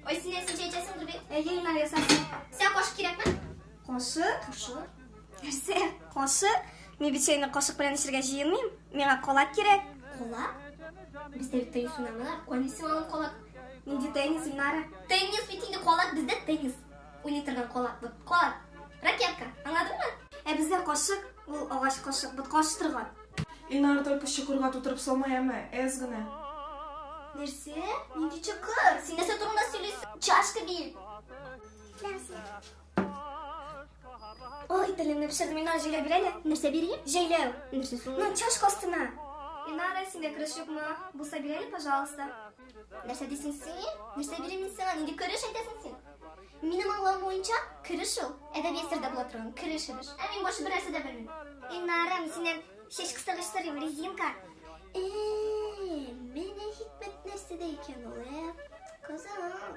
Ой, син нәрсә чәй эчәсеңдер бит? Әйе, Илнара ясасын. Сиңа кашык кирәкме? Кашык? Кашык. Нәрсә? Кашык? Мин бит чәйне кашык белән эчәргә җыенмыйм. Миңа калак кирәк. Калак? Бездә бит теннис уйнамыйлар. Каян син аның калак? Нинди теннис, Илнара? Теннис бит инде калак, бездә теннис. Уйный торган калак. Вот калак. Ракетка. Аңладыңмы? Ә бездә кашык, ул агач кашык, ботка ашытырган. Илнара только чокырга тутырып салма яме, әз генә. Нәрсә? Нинди чокыр? Син нәрсә турында сөйлисең? Чашка бит. Ой, телемне пешердем, Илнара, җәйләү бир әле. Нәрсә бирим? Җәйләү. Нәрсә соң? Ну, чашка астына. Илнара, синдә кереш юкмы? Булса бир әле, пожалуйста. Нәрсә дисең син? Нәрсә бирим мин сиңа? Нинди көреш әйтәсең син? Минем аңлавым буенча, кереш ул әдәби әсәрдә була торган кереш өлеш. Ә мин больше бер нәрсә дә белмим. Илнара, мин синнән чәч кыстыргыч сорыйм, резинка. Э, менә хикмәт нәрсәдә икән ул, ә? Кызым.